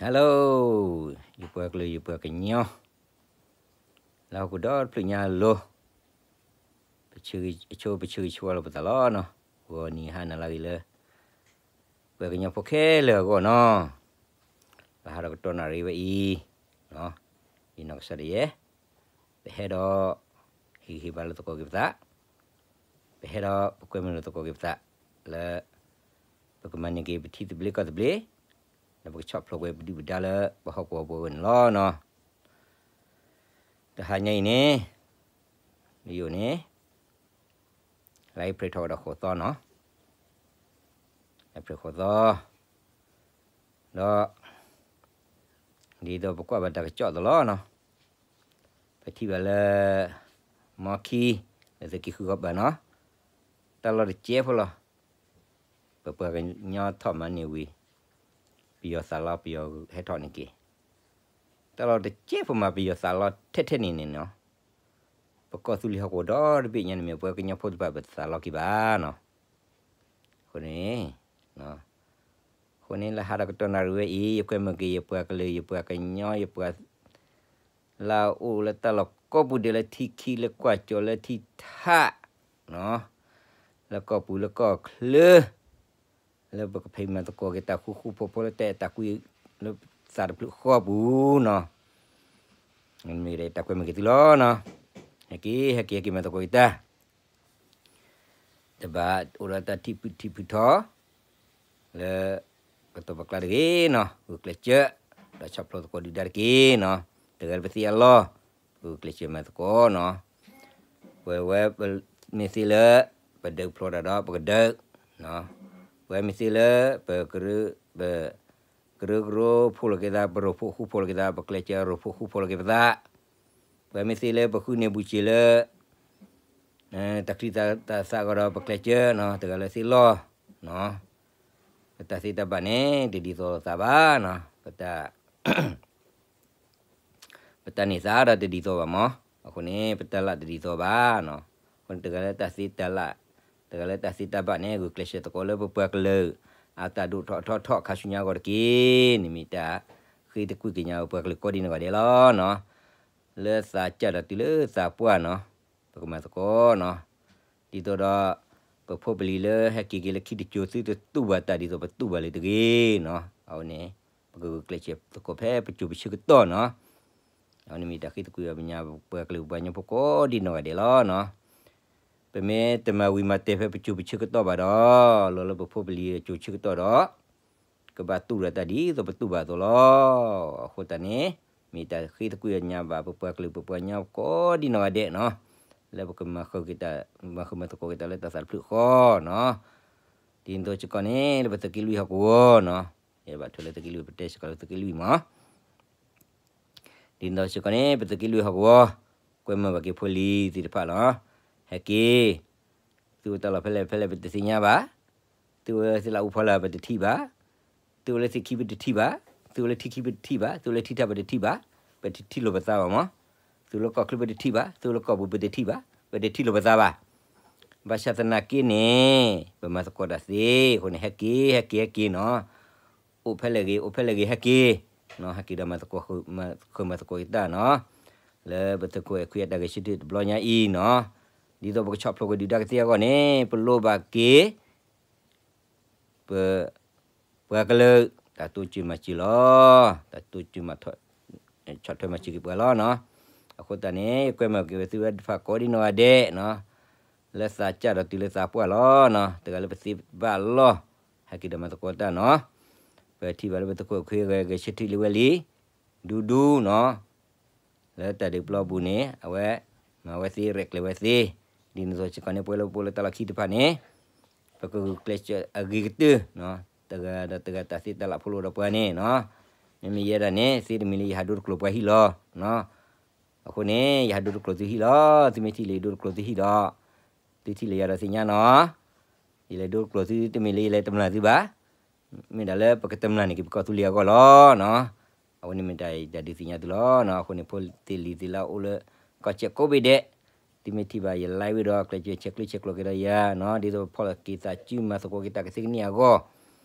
Hello, ယပှၤကလုာ်ယပှၤကညီ လၢဟီၣ်ခိၣ်ဒီတဖျၢၣ်ညါအလိၤ, ပဆိ ပဆိဂံၢ်ဆိဝါလိာ်ပသးလီၤနီၤ. ဂီၤနံၤဟါနၤလၢအဂ့ၤလၢ ပှၤကညီဖိခဲလၢာ်အဂီၢ်နီၤ. လၢဟါဒီးကတီၢ်နၣ်ရံၣ်ဝဲအံၤ, ယနီၢ်ကစၢ်ဒၣ်ယဲ ပဟဲဒီး ဟ့ၣ်ဂံၢ်ဟ့ၣ်ဘါလိာ်သကိးက့ၤပသး, ပဟဲဒီးပကွဲမုာ်လိာ်သကိးက့ၤပသး, လၢ ပကမၤန့ၢ်က့ၤပထံသဘျ့ကီၢ်သဘျ့, ဒီးပကဆီၣ်ဖျိးကွံာ်ပဒုၣ်ပဒါလၢပဟီၣ်ကဝီၤပူၤဝဲန့ၣ်လီၤနီၤ. တဟါညါအံၤန့ၣ် ယအိၣ်န့ၣ် လါအ့ဖြ့ၣ်ထီၣ်ကဒီးဃိးသီနီၤ, အ့ဖြ့ၣ်ဃိးသီ, ဒီး ဒ်သိးပကွၢ်ဘၣ်တၢ်ကစီၣ်အသိးလီၤနီၤ, ပထံၣ်ဘၣ်လၢ မီခံ လၢသုးက့ဃုခီပၤနီၤ, တၢ်လီၢ်တကဲးဖိလီၤ. ပပှၤကညီထီၣ်မၤန့ၢ်ဝံၤ ပယီၤသးလီပယီၤဟဲထီၣ်န့ၢ်က့ၤ, တၢ်လီၢ်တကဲးဖိမး ပယီၤသးလီထဲထဲန့ၣ်န့ၣ်နီၤ. ပကီၢ်သူလ့ၤဟီၣ်ကဝီၤဒီတဘ့ၣ်ညါန့ၣ်မ့ၢ် ပှၤကညီဖိတဖၣ်ပသးလီက့ၤဘၣ်နီၤ. အဃိန့ၣ် အဃိန့ၣ် လၢဟါဒီးကတီၢ်နၣ်ရံၣ်ဝဲအံၤ ယကွဲမုာ်က့ၤယပှၤကလုာ် ယပှၤကညီ ယပှၤ လၢအအိၣ်လၢတၢ်လီၢ်ကိးပူၤဒဲး လၢထံခံ လၢကွၢ်ကၠီၤ လၢထံထး လၢကီၢ်ပူၤလၢကီၢ်ချၢ လၢပကဖံးမၤသကိးက့ၤတၢ်ဃူဃူဖိးဖိး လၢတၢ်အဲၣ်တၢ်ကွံလၢသးတဖျၢၣ်ဃီပူၤနီၤ. မ့ၢ်တၢ်ကွဲမုာ်က့ၤသုလီၤနီၤ. ဟဲက့ၤ ဟဲက့ၤ ဟဲက့ၤမၤသကိးက့ၤတၢ် တဘၣ်အိၣ်ဒီးတၢ်ထံၣ်ဖုၣ်ထံၣ်ဖုၣ်ထီ လၢ ပတီၢ်ပကျါတဂ့ၤနီၤ, ဂုာ်ကျဲးစၢး ဒီးဆီၣ်ဖျိးသကိးဒုၣ်ဒါတက့ၢ်နီၤ. တဂၤလၢပသ့အလီၢ် ပဂုာ်ကျဲးစၢးမၤသကိးနီၤ. ပဝဲ မ့ၢ်သ့လၢ ပဒုးဖျိးတၢ်ဒီးပကဒုး, ပဝဲမ့ၢ်သ့လၢ ပ ကရၢကရိဖိးလိာ်က့ၤသး ပရိၣ်ဖိဃူဖိးလိာ်က့ၤသး ပကျဲးစၢးရိၣ်ဖိဃူဖိးလိာ်က့ၤပသး, ပဝဲမ့ၢ်သ့လၢပဃုန့ၢ်ဘူးက့ၤလၢ တၢ်ချံတၢ်သၣ်အဂီၢ်ဒီးပကျဲးစၢးနီၤ, တဂၤလၢသ့လီၢ်နီၤ. ပတၢ်သ့တၢ်ဘၣ်န့ၣ် တဒ်သိးလိာ်သးဘၣ်နီၤ, ပတၢ် ပတၢ်န့ၢ်သါဒီးတဒ်သိးဘၣ်မး, အဃိန့ၣ် ပတၢ်လၢ်တဒ်သိးဘၣ်နီၤ. အဃိန့ၣ် တဂၤလၢတၢ်သ့တၢ်လၢ်, တဂၤလၢတၢ်သ့တၢ်ဘၣ်န့ၣ် ဂုာ်ကျဲးစၢးသကိးလၢပပှၤကလုာ် အတၢ်ဒိၣ်ထီၣ်ထီထီၣ်ခါဆူညါအဂီၢ်တက့ၢ်. န့ၣ်မ့ၢ်တၢ်ဃ့သကွံာ်ကညးပပှၤကလုာ်ကိးဒံနီၢ်ဂၤဒဲးလီၤနီၤ. လၢသးစၢ်ဒီးတုၤလၢသးပှၢ်နီၤ, ပကမၤသကိးနီၤ. ဒ်သိးဒီး ပဖိပလံၤလၢဟဲက့ၤက့ၤလၢခံတစိၤ သုတတူၢ်ဘၣ်တၢ်ဒ်သိးပတူၢ်ဘၣ်လၢၤတဂ့ၤနီၤ. အဝဲန့ၣ် ပကဂုာ်ကျဲးစၢးသကိးဖဲပစိၤပဆၢကတီၢ်နီၤ. အဝဲန့ၣ်မ့ၢ်တၢ်ဃ့သကွံာ်အီၤကညး ပပှၤကလုာ်ပှၤကညီဖိကိးဒံနီၢ်ဂၤဒဲးလီၤနီၤ. ပမ့ၢ်တမၤဝံၤမၤတဲာ်ဖဲပစိၤပဆၢကတီၢ်ဘၣ်ဒီး လီၤလၢပဖိပလံၤအစိၤဆၢကတီၢ်ဒီး ကဘၣ်တူၢ်ဒီးတၢ်ဒ်သိးပတူၢ်ဘၣ်အသိးလီၤ. အဃိသတးန့ၣ် မ့ၢ်တၢ်ဃ့သကွံာ်အီၤကညးဘၣ် ပပှၤကလုာ်ပပှၤကညီကိးဒံနီၢ်ဂၤဒဲးနီၤ, လၢပကမၤဃုာ်က့ၤတၢ် မၤဃုာ်မၤသကိးက့ၤတၢ်လၢတၢ်သးတဖျၢၣ်ဃီနီၤ. ဒ်သိးစ့ၢ်ကီးန့ၣ် လၢပသုးက့လွံၢ်ဟီၣ်ကဝီၤနီၤ, ယဘၣ်ထွဲလၢသုးက့လွံၢ် ပတဲစ့ၢ်ကီးလၢသုးက့လွံၢ်မး ဒ်သိးစ့ၢ်ကီးန့ၣ် ပသုးက့လွံၢ်ဟီၣ်ကဝီၤ ကွဲမုာ်ဘၣ်က့ၤဖိလံၤသ့ၣ်တဖၣ်လီၤ. ဟဲက့ၤ သုအိၣ်တၢ်လီၢ်ဖဲလဲၣ်ဖဲလဲၣ် ပတသ့ၣ်ညါဘၣ်, သုအိၣ်လၢသ့ၣ်လၢအူဖီလာ် ပတထံၣ်ဘၣ်, သုအိၣ်လၢသ့ၣ်ခံ ပတထံၣ်ဘၣ်, သုအိၣ်လၢထံခံ ပတထံၣ်ဘၣ်, သုအိၣ်လၢထံထး ပတထံၣ်ဘၣ်, ပတထံၣ်လိာ်ပသးဘၣ်မး, သုအိၣ်လၢကီၢ်ချၢ ပတထံၣ်ဘၣ်, သုအိၣ်လၢကီၢ်ပူၤ ပတထံၣ်ဘၣ်, ပတထံၣ်လိာ်ပသးဘၣ်. ဘၣ်ဆၣ်သနာ်က့န့ၣ် ပမၤသကိးတၢ်သ့အဃိန့ၣ် ဟဲက့ၤ ဟဲက့ၤ ဟဲက့ၤနီၤ. အိၣ်ဖဲလဲၣ်ဂ့ၤ အိၣ်ဖဲလဲၣ်ဂ့ၤ ဟဲက့ၤနီၤ, ဟဲက့ၤဒီးမၤသကိး ဃုာ်မၤသကိးက့ၤတၢ်နီၤ, လၢပသုးခိၣ်အဲၣ်ခွံအတၢ်ဂဲၤဆၢထၢၣ်တဘျီညါအံၤနီၤ, ဒ်သိးပကဆီၣ်ဖျိးကွံာ်ဒုၣ်ဒါကသ့အဂီၢ်န့ၣ် ပလိၣ်ဘၣ်က့ၤ ပ ပှၤကလုာ် တၢ်တိစၢၤမၤစၢၤလီၤ. တၢ်တိစၢၤမၤ ဆီၣ်ထွဲမၤစၢၤက့ၤပှၤလီၤနီၤ. အဃိသတးန့ၣ် ကွဲမုာ်က့ၤဝဲသုဝဲတဖၣ်ကိးဒံနီၢ်ဂၤဒဲးနီၤ, လၢသးစၢ်ဒီးတုၤလၢသးပှၢ်လီၤနီၤ, တဂၤလၢပသ့ဘၣ်လီၤ, ဟဲက့ၤဒီးမၤသကိးတၢ်နီၤ. ပထံၣ်ဘၣ်လၢပသုးခိၣ်အဲၣ်ခွံဂဲၤဆၢထၢၣ်လံဝဲလံ ဒူဒူနီၤ လၢတၢ်ဒုးပျီပူၤန့ၣ် အဝဲ မၤဝဲသ့ ရဲၣ်ကျဲၤဝဲသ့, ဒ်န့ၣ်အသိးစ့ၢ်ကီးန့ၣ် ပဝဲလၢပအိၣ်လၢတၢ်လီၢ်ခံတဖၣ်န့ၣ် ပကဂုာ်ကျဲးစၢးအဂ့ၤကတၢၢ်နီၤ, တဂၤဒီးတဂၤတၢ်သ့တၢ်လၢ်ဖိလိာ်ဒီးပှၤန့ၣ်နီၤ, မ့မ့ၢ်ယဲဒၣ်န့ၣ် သ့တမံၤလၢယဟးဒိတကျိၤပှၤဟံၣ်လီၤနီၤ. အဃိန့ၣ် ယဟးဒိတကျိၤသုဟံၣ်လီၤ, သုမ့ၢ်ထံၣ်လၢယဒိတကျိၤသုဟံၣ်ဒီး သုထံၣ်လၢယၤဒီးသ့ၣ်ညါနီၤ. ယလဲၤဒိတကျိၤသုတမ့ၢ်လၢယလဲၤတမျၢ်သုဘၣ်, မ့ၢ်ဒၣ်လၢပကတမျၢ်န့ၢ်က့ၤပကီၢ်သူလ့ၤအဂီၢ်လီၤနီၤ. အဝဲန့ၣ်မ့ၢ်တၢ်ဒုးသ့ၣ်ညါသုလီၤနီၤ. အဃိန့ၣ် ဖိသ့ၣ်လံၤသ့ၣ်လၢအအိၣ်လၢ ကီၢ်စဲၣ်ကိးဘ့ၣ်ဒဲး, သုမ့ၢ်ထံၣ်ဘၣ်ယ live ဝံၤဒီး ကျဲးစၢးဆဲးကျိးဆဲးကျိးက့ၤဒီးယၤနီၤ, ဒ်သိးပဖီၣ်လီၤက့ၤသးစုမၤသကိးက့ၤတၢ်ကသ့ကန့ၢ်အဂီၢ်,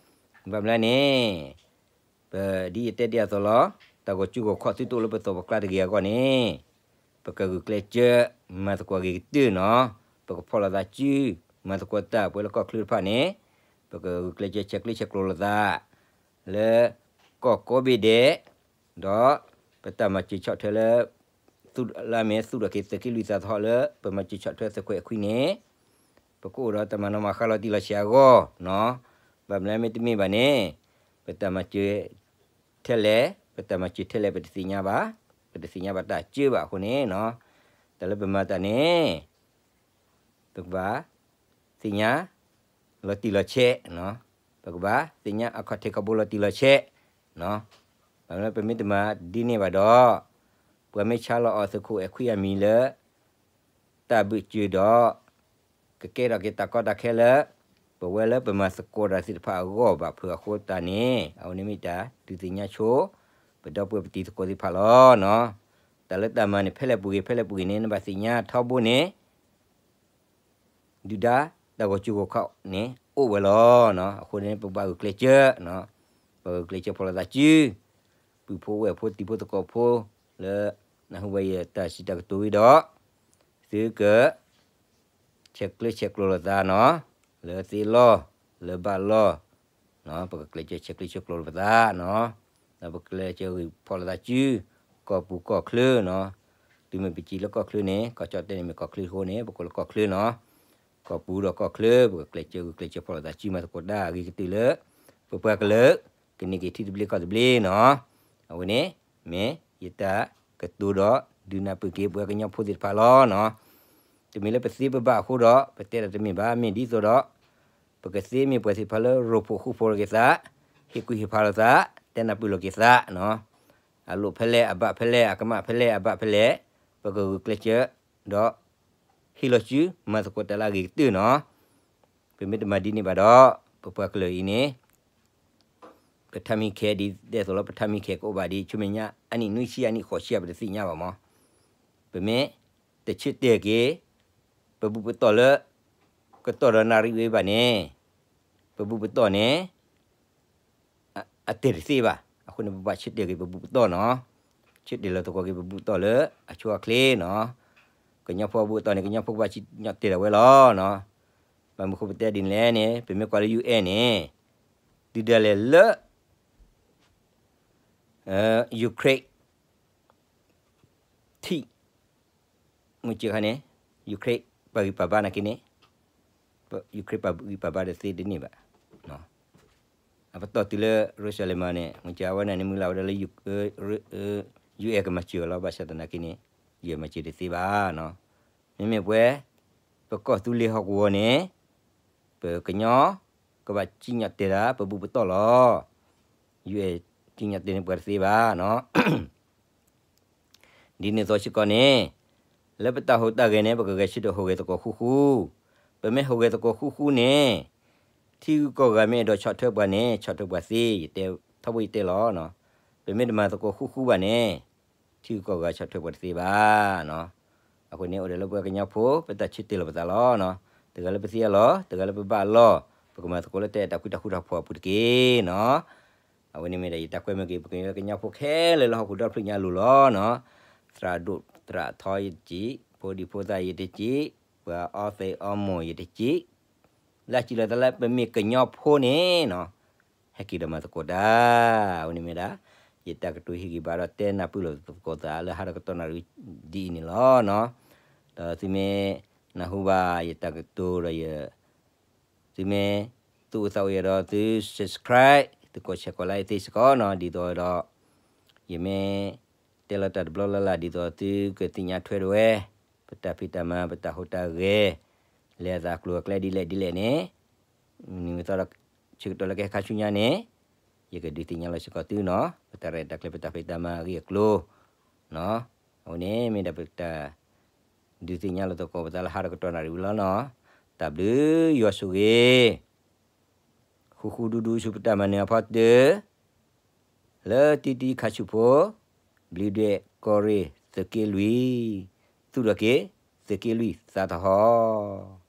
ဘၣ်မနုၤလဲၣ်န့ၣ် ပဒ်ယတဲဒ်အသိးလီၤ, တၢ်ဂီၤစုဂီၤခီၣ်သုတအိၣ်လၢပသိးပကျါတဂ့ၤအဂီၢ်န့ၣ်, ပကဂုာ်ကျဲးစၢး မၤသကိးဂ့ၤကတၢၢ်နီၤ, ပကဖီၣ်လိာ်သးစု, မၤသကိးတၢ်ပှဲၤလၢကီၢ်ချၢတဖၣ်န့ၣ်, ပကဂုာ်ကျဲးစၢးဆဲးကျၢဆဲးကျိးလိာ်သး လၢ ကီၢ်ကိးဘ့ၣ်ဒဲး, ဒီးပတၢ်မၤစၢၤဆီၣ်ထွဲလၢ သူၣ်လၢအမ့ၢ်သူၣ်ထီၣ်က့ၤသုးက့လွံၢ်သးသဟီၣ်လၢ ပမၤစၢၤဆီၣ်ထွဲသုးခိၣ်အဲၣ်ခွံန့ၣ်, ပကအိၣ်ဒီးတၢ်မၤနီၣ်မၤဃါလီၤတံၢ်လီၤဆဲးအဂီၢ်နီၤ, ဘၣ်မနုၤမ့တမ့ၢ်ဘၣ်န့ၣ်, ပတၢ်မၤစၢၤထဲလဲၣ်, ပတၢ်မၤစၢၤထဲလဲၣ် ပတသ့ၣ်ညါဘၣ်, ပတသ့ၣ်ညါဘၣ်တၢ်စၢဘၣ်အဃိန့ၣ်နီၤ, တၢ်လၢပမၤတၢ်န့ၣ် ပကဘၣ်သ့ၣ်ညါ လီၤတံၢ်လီၤဆဲး, ပကဘၣ်သ့ၣ်ညါအခီၣ်ထံးခီၣ်ဘိလီၤတံၢ်လီၤဆဲး, ဘၣ်မနုၤပမ့ၢ်တမၤဒ်န့ၣ်ဘၣ်ဒီး, ပှၤမ့ၢ်ဆါလီၤအီၤသုးခိၣ်အဲၣ်ခွံအမံၤလၢ တၢ်ဘုးစၢၤဒီး, ကကဲထီၣ်က့ၤတၢ်ကီတၢ်ခဲလၢ ပဝဲလၢပမၤသကိးတၢ်သ့ၣ်တဖၣ်အဂီၢ်ဘၣ်ဖုးအဃိတၢ်န့ၣ် အဝဲန့ၣ်မ့ၢ်တၢ်ဒုးသ့ၣ်ညါဆိ ပဒီပုၢ်ဝဲၢ်ပတံၤသကိးသ့ၣ်တဖၣ်လီၤနီၤ, တၢ်လၢတၢ်မၤန့ၣ် ဖဲလဲၣ်ပူၤဂ့ၤ ဖဲလဲၣ်ပူၤဂ့ၤန့ၣ် နဘၣ်သ့ၣ်ညါထီဘိန့ၣ် ဒုၣ်ဒါတၢ်ဂီၤစုဂီၤခီၣ်န့ၣ် အိၣ်ဝဲလီၤနီၤ, အဃိန့ၣ် ပဘၣ်ဂုာ်ကျဲးစၢး, ပဂုာ်ကျဲးစၢးဖီၣ်လိာ်သးစု, ပုၢ်ဖိဝဲၢ်ဖိတံၤဖိသကိးဖိလၢ နၢ်ဟူဘၣ်ယတၢ်စံးတၢ်ကတိၤဝံၤဒီး, သုက ဆဲးကျၢဆဲးကျိးလိာ်သးနီၤ, လၢသ့လီၢ်, လၢဘၣ်လီၢ်, ပကကျဲးစၢးဆဲးကျၢဆဲးကျိးလိာ်ပသးနီၤ, ဒီးပကကျဲးစၢးဂံၢ်ဖီၣ်လိာ်သးစု, ကီၢ်ပူၤကီၢ်ချၢနီၤ, တုၤမ့ၢ်ပစံးလၢကီၢ်ချၢန့ၣ် ကီၢ်ကၠီၣ်တဲၣ်န့ၣ်မ့ၢ်ကီၢ်ချၢအဃိန့ၣ် ပကိးလၢကီၢ်ချၢနီၤ, ကီၢ်ပူၤဒီးကီၢ်ချၢ ပကကျဲးစၢးဂုာ်ကျဲးစၢးဖီၣ်လိာ်သးစုမၤသကိးတၢ်အဂ့ၤကတၢၢ်လၢ ပပှၤကလုာ် ကန့ၢ်က့ၤထံသဘျ့ကီၢ်သဘျ့နီၤ, အဝဲန့ၣ် မ့ၢ်ယတၢ်ကတိၤဒီးဒုးနၢ်ပၢၢ်က့ၤပှၤကညီဖိသ့ၣ်တဖၣ်လီၤနီၤ, တမ့ၢ်လၢပသ့ပဘၣ်အဃိဒီး ပတဲတၢ်တမ့ၢ်ဘၣ် မ့ၢ်ဒ်သိးဒီး ပကသ့မ့ၢ်ပှၤသ့ၣ်တဖၣ်လၢရိဖှိၣ်ဃူဖိးလိာ်က့ၤသး, ဟ့ၣ်ကူၣ်ဟ့ၣ်ဖးလိာ်သး, တဲနၢ်ပၢၢ်လိာ်က့ၤသးနီၤ, အလိၣ်ဖဲလဲၣ် အဘၣ်ဖဲလဲၣ် အကမၣ်ဖဲလဲၣ် အဘၣ်ဖဲလဲၣ်, ပကဂုာ်ကျဲးစၢး ဒီး ဟ့ၣ်လီၤစု မၤသကိးတၢ်လၢအဂ့ၤကတၢၢ်နီၤ, ပမ့ၢ်တမၤဒ်န့ၣ်ဘၣ်ဒီး ပပှၤကလုာ်အံၤန့ၣ် ပထါမံၤခဲဒ်ဒဲသိးလီၤ ပထါမံၤခဲကအိၣ်ဘၣ်ဒ်ဆူမဲာ်ညါ အနံၣ်နွံဆံ အနံၣ်ဃိးဆံ ပတသ့ၣ်ညါဘၣ်မး, ပမ့ၢ်တဆၢတဲာ်က့ၤ ပဘူၣ်ပတီၢ်လၢ ကတီၢ်ဒီးနၣ်ရံၣ်ဝဲဘၣ်န့ၣ်, ပဘူၣ်ပတီၢ်န့ၣ် အတဲာ်တသ့ဘၣ်. အဃိန့ၣ် ပဘၣ်ဆၢတဲာ်က့ၤပဘူၣ်ပတီၢ်နီၤ, ဆၢတဲာ်လီၤသကိးက့ၤပဘူၣ်ပတီၢ်လၢအဆိအချ့နီၤ, ကညီဖိအဘူၣ်အတီၢ်န့ၣ် ကညီဖိကဘၣ်စံၣ်ညီၣ်တဲာ်ဒၣ်ဝဲလီၤနီၤ, ဘၣ်မနုၤဃိပတဲဒ်န့ၣ်လဲၣ်န့ၣ် ပမ့ၢ်ကွၢ်လၢ ယူၢ်အဲၣ်န့ၣ် တုၤဒၣ်လဲာ်လၢ Ukraine ထံး မုၢ်စ့ၢ်ခါန့ၣ် Ukraine ပာ်ဂံၢ်ပာ်ဘါနာ်က့န့ၣ်, Ukraine ပာ်ဂံၢ်ပာ်ဘါဒီးသ့တန့ၢ်ဘၣ်. အပတီၢ်တုၤလၢ Russia လဲၤမၤန့ၣ် မုၢ်စ့ၢ်အဝဲန့ၣ်န့ၣ် မုၢ်လၢ်ဝဲဒၣ်လၢ ယူၢ်အဲၣ်ကမၤစၢၤအီၤလီၤ. ဘၣ်ဆၣ်သနာ်က့န့ၣ် ယူၢ်အဲၣ်မၤစၢၤတသ့ဘၣ်နီၤ. မ့မ့ၢ်ပဝဲ ပကီၢ်သူလ့ၤဟီၣ်ကဝီၤန့ၣ် ပကညီ ကဘၣ်စံၣ်ညီၣ်တဲာ်ဒၣ် ပဘူၣ်ပတီၢ်လီၤ. ယူၢ်အဲၣ်စံၣ်ညီၣ်တဲာ်န့ၣ် ပှၤတသ့ဘၣ်နီၤ. ဒ်န့ၣ်အသိးစ့ၢ်ကီးန့ၣ် လၢပတၢ်ဟူးတၢ်ဂဲၤန့ၣ် ပကဂဲၤဆၢထၢၣ်ဟူးဂဲၤသကိးဃူဃူ, ပမ့ၢ်ဟူးဂဲၤသကိးဃူဃူန့ၣ် ထံဂုၤကီၢ်ဂၤမ့ၢ်အဲၣ်ဒိးဆီၣ်ထွဲပှၤန့ၣ် ဆီၣ်ထွဲပှၤသ့, ယတဲထီဘိယတဲလီၤ. ပမ့ၢ်တမၤသကိးဃူဃူဘၣ်န့ၣ် ထံဂုၤကီၢ်ဂၤဆီၣ်ထွဲပှၤတသ့ဘၣ်. အဃိန့ၣ် အိၣ်ဒီးလၢပှၤကညီဖိ ပတၢ်ဆၢတဲာ်လီၤပသးလီၤ. တဂၤလၢပသ့အလီၢ်, တဂၤလၢပဘၣ်အလီၢ်, ပကမၤသကိးလၢတၢ်အဲၣ်တၢ်ကွံတၢ်ဃူတၢ်ဖိးအပူၤတက့ၢ်နီၤ. အဝဲန့ၣ်မ့ၢ်ဒၣ်ယတၢ်ကွဲမုာ်က့ၤ ပကညီဖိခဲလၢာ်လၢဟီၣ်ခိၣ်ဒီဖျၢၣ်ညါအလိၤလီၤနီၤ. သရၣ်ဒိၣ်သရၣ်ထီယတစံး, ဖိဒံဖိသၣ်ယတစံး, ပှၤအီသံးအီမိၢ်ယတစံး, လၢအစံးလီၤသးလၢပမ့ၢ်ကညီဖိန့ၣ်နီၤ ဟဲက့ၤဒီးမၤသကိးတၢ်. အဝဲန့ၣ်မ့ၢ်ဒၣ် ယတၢ်ကတိၤဟ့ၣ်ဂံၢ်ဘါဒီးတဲနၢ်ပၢၢ်လိာ်သကိးသးလၢဟါဒီးကတီၢ်နၣ်ရံၣ်ဒ်အံၤန့ၣ်လီၤနီၤ. ဒီးသုမ့ၢ်နၢ်ဟူဘၣ်ယတၢ်ကတိၤဒီးယ သုမ့ၢ်သူၣ်အိၣ်သးအိၣ်ယၤဒီးသု subscribe သုကိး share ကိး like သ့စ့ၢ်ကီးနီၤ. ဒ်သိးဒီး ယမ့ၢ်တဲလီၤတၢ်တဘျီလၢ်လၢ် ဒ်သိးသုကသ့ၣ်ညါထွဲဒၣ်ဝဲ ပတၢ်ဖံးတၢ်မၤ ပတၢ်ဟူးတၢ်ဂဲၤ လဲၤအသးကျိၤအကျဲဒ်လဲၣ်ဒ်လဲၣ်န့ၣ် မ့ၢ်မ့ၢ်သီဒီး ဆၢကတီၢ်လၢကဟဲခါဆူညါန့ၣ် ယကဒုးသ့ၣ်ညါလီၤစ့ၢ်ကီးသုနီၤ ပတၢ်ရဲၣ်တၢ်ကျဲၤ ပတၢ်ဖံးတၢ်မၤအဂ့ၢ်အကျိၤ အဝဲန့ၣ်မ့ၢ်ဒၣ်ပတၢ်ဒုးသ့ၣ်ညါလီၤသကိးပသးလၢဟါဒီးကတီၢ်နၣ်ရံၣ်ဝံၤလီၤနီၤ. တၢ်ဘျုးယွၤဆိၣ်ဂ့ၤ ဃူဃူဒူဒူဆူပတၢ်မၤနၢၤအဖီတၢၢ် လၢတံတံခါဆူၣ်ဖိ ဘျံးဒွဲၣ်ကီၢ်ရ့ၣ်သုးက့လွံၢ် သူၣ်ထီၣ်က့ၤ သုးက့လွံၢ်သးသဟီၣ်